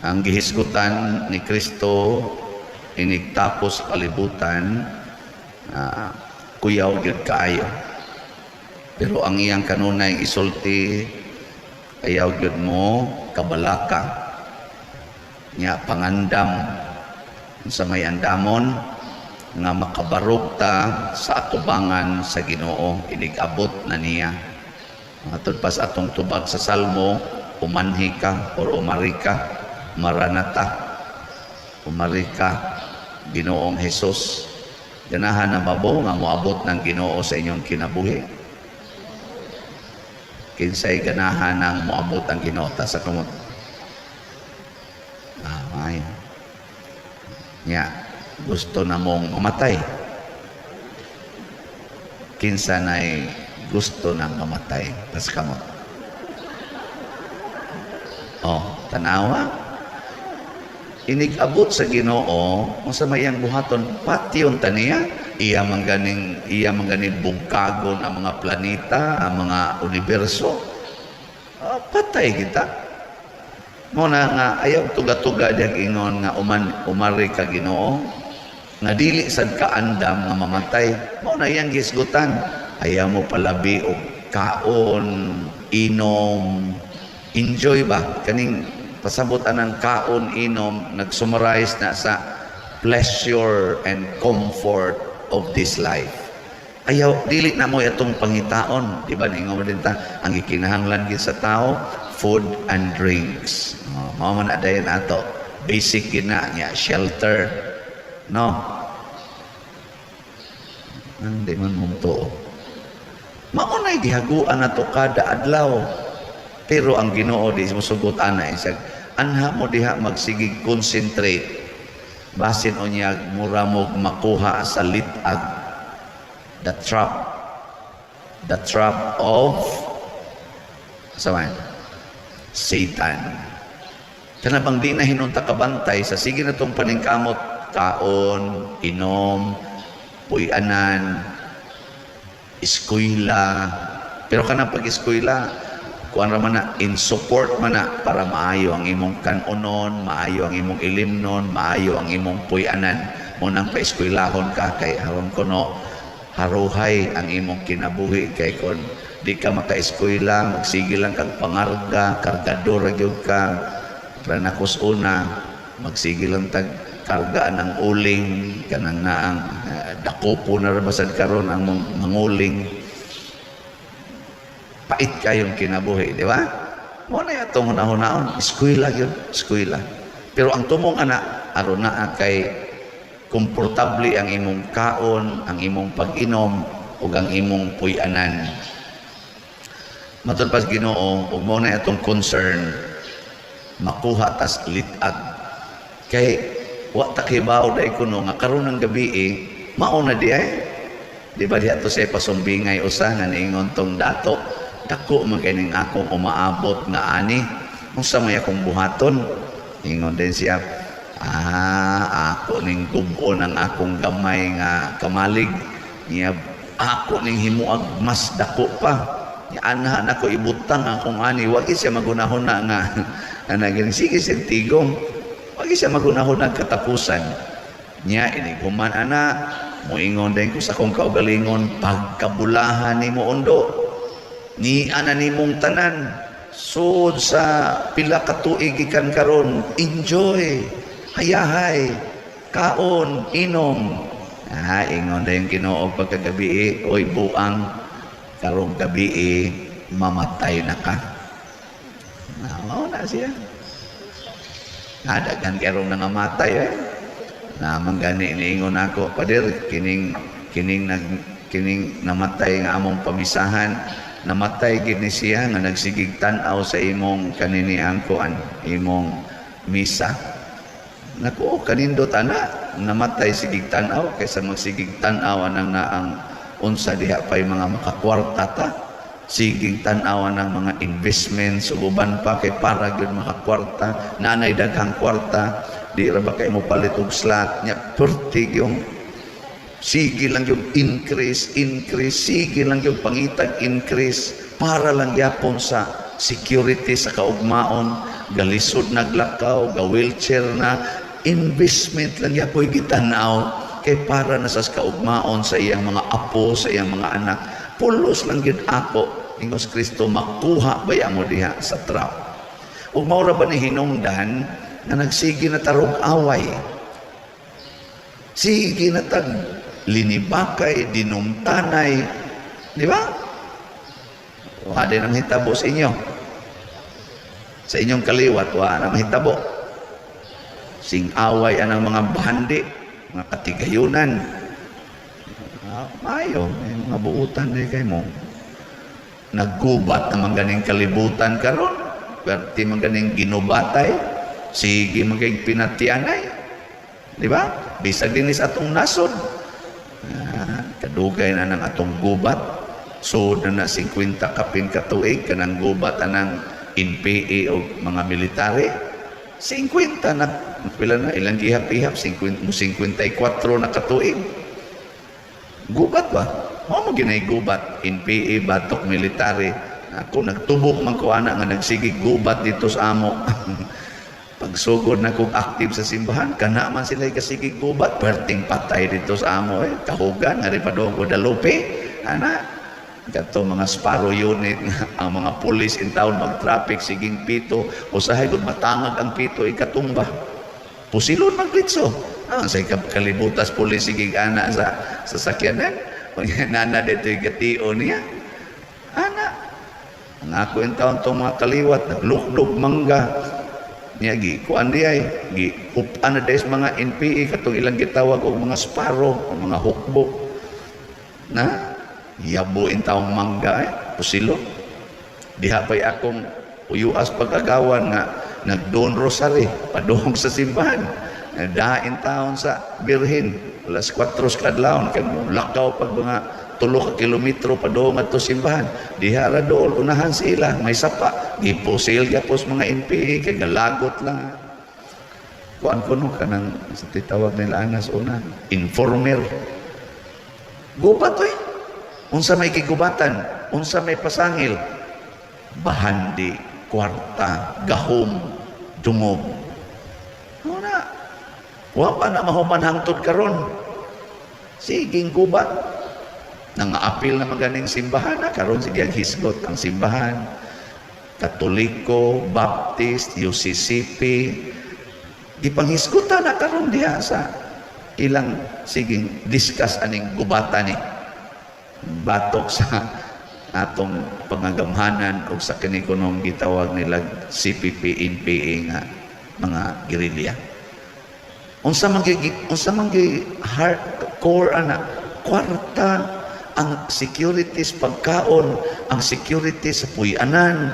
Ang gihisgutan ni Kristo inigtapos kalibutan, kuyaw gyud kaayo. Pero ang iyang kanunay isulti, ayaw gyud mo kabalaka. Nya pangandam sa may andamon nga makabarog ta sa atubangan sa Ginoo inig-abot na niya. Matod pa sa atong tubag sa Salmo, umanhi ka or umari ka, maranata. Umari ka, Ginoong Hesus. Ganahan na ba mo nga moabot ng Ginoo sa inyong kinabuhi? Kinsay ganahan ang moabot ang Ginoo ta sa kamot? Ah, ay. Nya, gusto na mong mamatay. Kinsa na'y gusto nang mamatay? Tas kamot. Oh, tanawa. Inig-abot sa Ginoo, unsa may iyang buhaton, patyon ta niya. Iya man ganing bungkagon ang mga planeta, ang mga universo. Ah, patay kita. Mao na nga ayaw tuga-tuga diyang ingon nga umari ka, Ginoo, nga dili sad ka andam nga mamatay. Mao na iyang gisgutan. Ayaw mo palabi og kaon, inom, enjoy ba? Kaning pasabot anang kaon, inom, nag-summarize na sa pleasure and comfort of this life. Ayaw, dili na mo atong pangitaon. Di ba, ningon din ta, ang gikinahanglan gid sa tao, food and drinks. Oh, mao man na dayon ato. Basic gina niya, shelter. No? Ang di man mong tuo. Mao na'y gihaguan nato kada adlaw. Pero ang Ginoo di mosugot ana isag anha mo diha magsigig concentrate. Basin unyag mura mo makuha sa litag, the trap, the trap of sa man Satan. Kana bang di na hinunta kabantay sa sige na tong paningkamot, kaon, inom, puy-anan, eskwela. Pero kanang pag-eskwela, kuan ra man na, in support man na para maayo ang imong kan-onon, maayo ang imong ilimnon, maayo ang imong puy-anan. Mao nang paeskwelahon ka kay aron kuno haruhay ang imong kinabuhi, kay kon di ka makaeskwela, magsige lang kag pangarga, kargador ra gyud ka. Pranakos una, magsige lang tag karga ng uling kanang naang dakopo na ra basad karon ang manguling. Pait kayong kinabuhi, di ba? Mao na atong hunahunahon, eskwela gyud, eskwela. Pero ang tumong ana, aron naa kay komportable ang imong kaon, ang imong pag-inom ug ang imong puy-anan. Matod pas Ginoo, ug mao na atong concern, makuha tas litag. Kay wa ta kibaw dai kuno nga karon ng gabi eh, mao na di ay. Di ba diha to sa pasumbingay usa nga niingon tong dato, dako man kay ning akong umaabot nga ani. Unsa may akong buhaton? Ingon din siya, ah, ako ning gub-on ang akong gamay nga kamalig. Niya, ako ning himuag mas dako pa. Niya, anahan ako ibutang akong ani. Wag siya magunahon na nga. Ana gini sige siya tigong. Wag siya magunahon na katapusan. Niya, inighuman ana, muingon din ko sa akong kaugalingon, pagkabulahan ni mo undo. Ni ana nimong tanan. Sud sa pila ka tuig gikan karon, enjoy, hayahay, kaon, inom. Ah, ingon din Ginoo pagkagabi, eh, oy buang, karong gabi eh, mamatay na ka. Ah, mao na siya. Daghan karong nangamatay eh. Naman gani niingon ako, "Pader, kining namatay nga among pamisahan, namatay gid ni siya nga nagsigig tan-aw sa imong kaniniang kuan, imong misa." Naku, kanindot ana, namatay sigig tan-aw kaysa magsigig tan-aw anang naang unsa diha pay mga makakwarta ta. Sigig tan-aw ng mga investments ug uban pa kay para gyud makakwarta, naanay daghang kwarta, di ra ba kay mo palit og slot nya, perti yung sige lang yung increase, increase, sige lang yung pangitag increase para lang yapon sa security sa kaugmaon, galisod naglakaw, ga wheelchair na, investment lang yapoy gitanaw kay para na sa kaugmaon sa iyang mga apo, sa iyang mga anak. Pulos lang gyud ako, ingos Kristo, makuha baya mo diha sa trap. Ug mao ra ba ni hinungdan nga nagsige na tarog away? Sige na tag linibakay, dinumtanay, di ba? Wa din ang hitabo sa inyo. Sa inyong kaliwat, wa ang hitabo. Sing away anang mga bahandi, mga katigayunan. Ah, maayo, may mga buutan din kay mo. Naggubat naman ganing kalibutan karon. Perti man ganing ginubatay. Sige man kay pinatianay. Di ba? Bisag din sa atong nasod. Ah, kadugay na ng atong gubat. So na na 50 kapin katuig kanang gubat anang NPA o mga military. 50 na pila na ilang gihap-ihap, 50 mo 54 na katuig. Gubat ba? Mao mo ginay gubat NPA batok military. Ako nagtubok man ko ana nga nagsige gubat dito sa amo. Pagsugod na kong active sa simbahan, kana man sila kasige gubat, perting patay dito sa amo eh. Kahugan, nga pa doon ko dalupi. Ana, kato mga Sparrow unit nga ang mga pulis in town mag-traffic siging pito, usahay kung matangag ang pito ikatumba. Pusilon maglitso. Ah, sa kalibutas pulis siging ana sa sasakyanan. Nana dito yung katio niya. Ana, ang ako in town tong mga kaliwat, naglukdog mangga, niya gi kuan di ay gi upan na des mga NPA katong ilang gitawag og mga Sparrow o mga hukbo na yabo in taong mangga eh, pusilo diha pa'y akong uyuas pag-agawan nga nagdoon rosary padung sa simbahan, dain taon sa Birhen alas 4 sa kadlawon kay lakaw pag mga 3 ka kilometro padung adto simbahan. Diha ra dool unahan sila may sapa, gipusil gyapos mga NPA kay galagot lang. Kuan ko no kanang sa titawag nila anas una informer. Gubat oy. Unsa may kigubatan, unsa may pasangil? Bahandi, kwarta, gahom, dungog. Ano na? Wa pa na mahuman hangtod karon. Siging gubat. Nangaapil na maganing simbahan na karon sige ang hisgot ang simbahan. Katoliko, Baptist, UCCP, gipanghisgutan na karon diha sa ilang siging discuss aning gubatan ni batok sa atong pangagamhanan o sa kini kunong gitawag nila CPP NPA nga mga gerilya. Unsa man gi hardcore ana? Kwarta ang securities, pagkaon ang security sa puy-anan,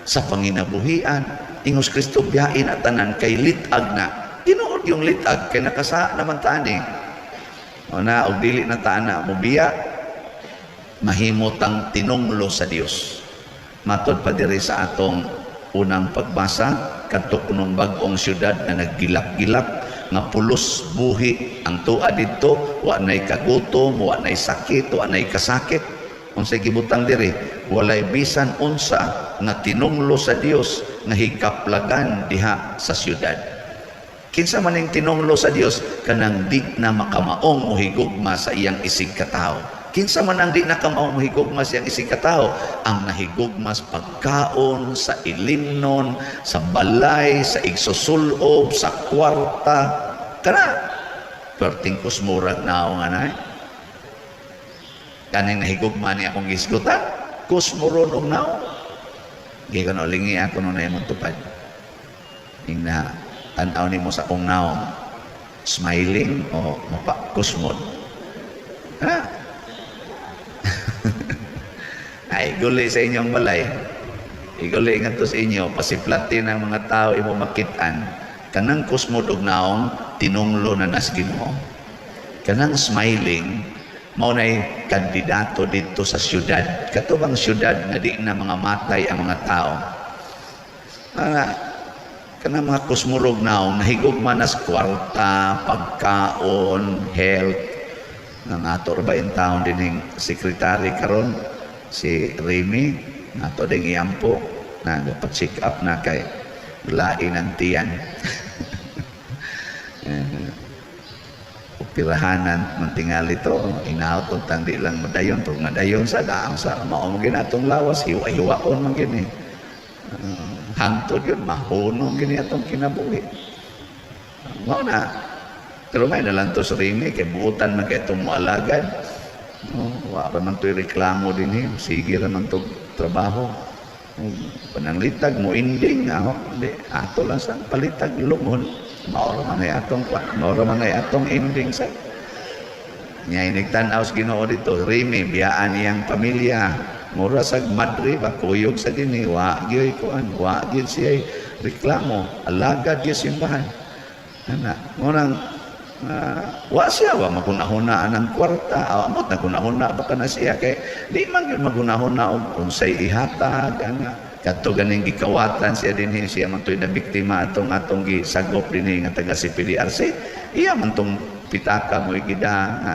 sa panginabuhian. Ingos Kristo, biyain at tanan kay litag na. Tinuod yung litag kay nakasa naman tani o na og dili na ta na mobiya, mahimutang tinunglo sa Dios. Matod pa diri sa atong unang pagbasa, kadto kunong bag-ong syudad nga naggilak-gilak nga pulos buhi ang tuwa didto, wa nay kagutom, wa nay sakit, wa nay kasakit. Unsay gibutang diri? Walay bisan unsa nga tinunglo sa Dios nga hikaplagan diha sa syudad. Kinsa man ning tinunglo sa Dios? Kanang di na makamaong o higugma sa iyang isig katawo. Kinsa man ang di na kamaong higugma sa iyang isig katawo? Ang nahigugma sa pagkaon, sa ilimnon, sa balay, sa igsusulob, sa kwarta. Kana perting kusmurag na nga na eh. Kaning nahigugma ni akong gisgutan, kusmuron og naong. Gikan lingi ako no na imong tupad. Ing na tan-aw nimo sa akong naong, smiling o mapakusmod? Ha? Ay, guli sa inyong balay. Iguli nga to sa inyo, pasiplatin ang mga tao imo makitaan. Kanang kusmod og naong, tinunglo na nas Ginoo. Kanang smiling, mao nay kandidato dito sa syudad. Kato bang syudad nga di na mga matay ang mga tao? Mga kanang mga kusmurog naong nahigugma nas kwarta, pagkaon, health. Nga ato ra ba in town dining sekretary karon si Remy, ato ding iampo. Na pa-check up na kay lain ang tiyan. Eh, operahanan man tingali to, inaot untang di lang madayon, pero madayon sa daang sa mao man atong lawas, hiwa-hiwaon man gini. Hangtod yun, mahunong gini atong kinabuhi. Mao na. Pero may nalang to sa Rimi, kay buutan man kay itong moalagad. No, wa pa man to'y reklamo din eh. Sige ra man to trabaho. Pananglitag mo ending ako, di ato lang sa palitag lungon. Mao ra man ay atong kwan, mao ra man ay atong ending sa. Nya inig tan-aw sa Ginoo dito, Rimi, biyaan iyang pamilya. Mura sag madre ba, kuyog sa dinhi, wa gyud kuan, wa gyud siya reklamo, alagad gyud simbahan. Ana, mo nang wa siya wa maghuna-huna ang kwarta, amot na hunahuna baka na siya kay di man gyud maghuna-huna og unsay ihatag ana. Kadto ganing gikawatan siya dinhi, siya man to'y na biktima atong atong gisagop dinhi nga taga CPDRC. Iya man tong pitaka mo gida nga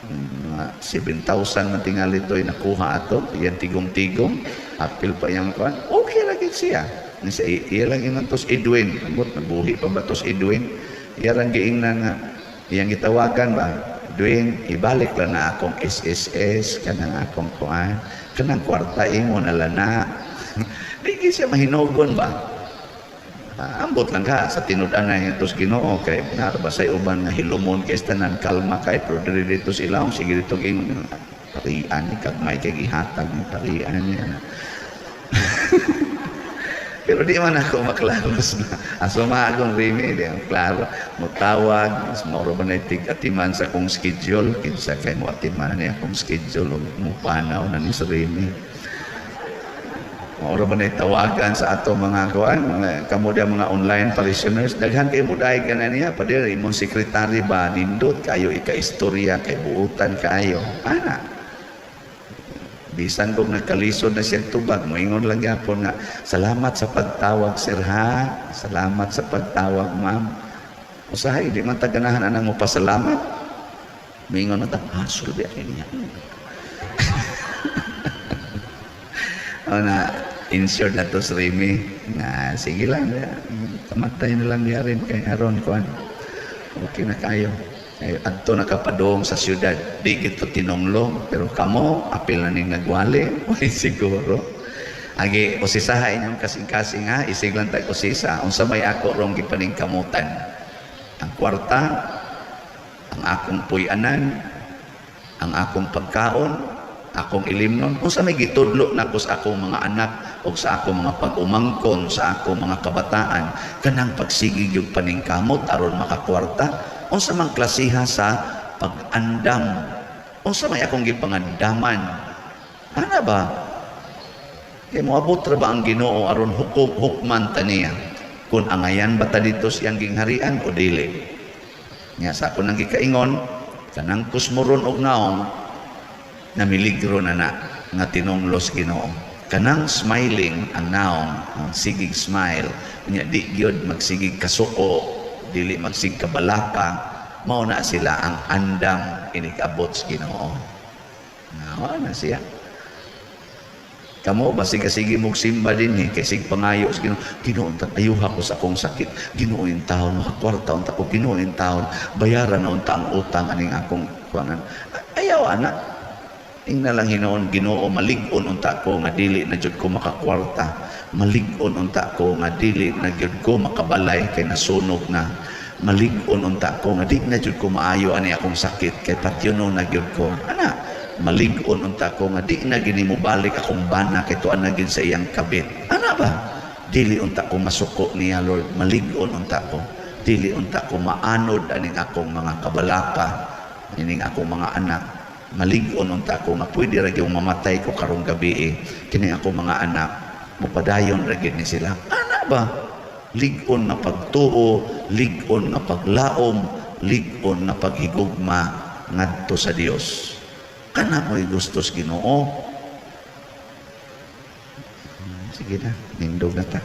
mga 7,000 man tingali to'y nakuha ato iyang tigom-tigom, apil pa iyang kuan, okay ra gid siya. Ni sa iya lang ingon tos Edwin, ambot nabuhi pa ba tos Edwin, iya rang giingnan nga iyang gitawagan ba, "Edwin, ibalik lang na akong SSS, kanang akong kuan, kanang kwarta imo na lang na." Di gyud siya mahinugon ba. Ah, ambot lang ka sa tinud-an na tos Ginoo kay naa ba say uban nga hilumon kay tanan, kalma kay, pero diri dito sila sige dito ingon parian ni kagmay kay gihatag ni parian niya. Pero di man ako maklaros na. Aso maagong Rimi, di ako klaro. Mutawag, mas mauro ba na tig atiman sa akong schedule. Kinsa kay mo atiman ni akong schedule o mupanaw na ni sa Rimi. Mauro ba na tawagan sa ato mga kuan, mga kamo diya mga online parishioners, daghan kay mo dahil ka na niya, padir imong sekretary ba, nindot kayo ika-istorya, kay buutan kayo. Ana, bisan kung nagkalisod na siyang tubag, moingon lang gyapon nga, "Salamat sa pagtawag, sir, ha. Salamat sa pagtawag, ma'am." Usahay, di man taganahan anang mo pasalamat. Moingon na ta, hasol biya niya. O na, insured na to sa Remy. Na, sige lang, ya. Kamatay na lang niya rin kay aron kuan. Okay na kayo. Kay adto nakapadong sa syudad, di gito tinonglo, pero kamo apil na ning nagwali, way siguro. Agi usisaha inyong kasing-kasing ha, isig lang tag usisa, unsa may ako rong gipaningkamutan. Ang kwarta, ang akong puy-anan, ang akong pagkaon, akong ilimnon, unsa may gitudlo nako sa akong mga anak o sa akong mga pag-umangkon, sa akong mga kabataan, kanang pagsigig yung paningkamot aron makakwarta, unsa man klasiha sa pag-andam, unsa may akong gipangandaman, ana ba? Kay moabot ra ba ang Ginoo aron hukom hukman ta niya kung angayan ba ta dito siyang gingharian o dili. Nya sa ako nang gikaingon, kanang kusmoron og naong namiligro na na nga tinunglos Ginoo. Kanang smiling ang naong, ang sigig smile nya, di gyud magsigig kasuko, dili magsig kabalaka, mao na sila ang andam inig-abot sa Ginoo. Mao na siya. Kamo basig sige mong simba din eh, kay sig pangayo sa Ginoo. "Ginoo, unta ayuha ko sa akong sakit. Ginoo, in taon makakwarta unta ko. Ginoo, in taon bayaran na unta ang utang aning akong kuanan." Ayaw ana. Ingna lang hinuon, "Ginoo, malig-on unta ko nga dili na jud ko makakwarta. Malig-on unta ko nga dili na jud ko makabalay kay nasunog na. Malig-on unta ko nga di na jud ko maayo ani akong sakit kay patyono na jud ko." Ana, malig-on unta ko nga di na gini mo balik akong bana kay tuan na gid sa iyang kabit. Ana ba? Dili unta ko masuko niya, Lord. Malig-on unta ko. Dili unta ko maanod aning akong mga kabalaka, ining akong mga anak. Malig-on unta ko nga pwede ra gyud mamatay ko karong gabi eh. Kini akong mga anak mupadayon ra gyud ni sila. Ana ba? Lig-on nga pagtuo, lig-on nga paglaom, lig-on nga paghigugma ngadto sa Dios. Kana mo'y gusto sa Ginoo. Sige na, nindog na ta.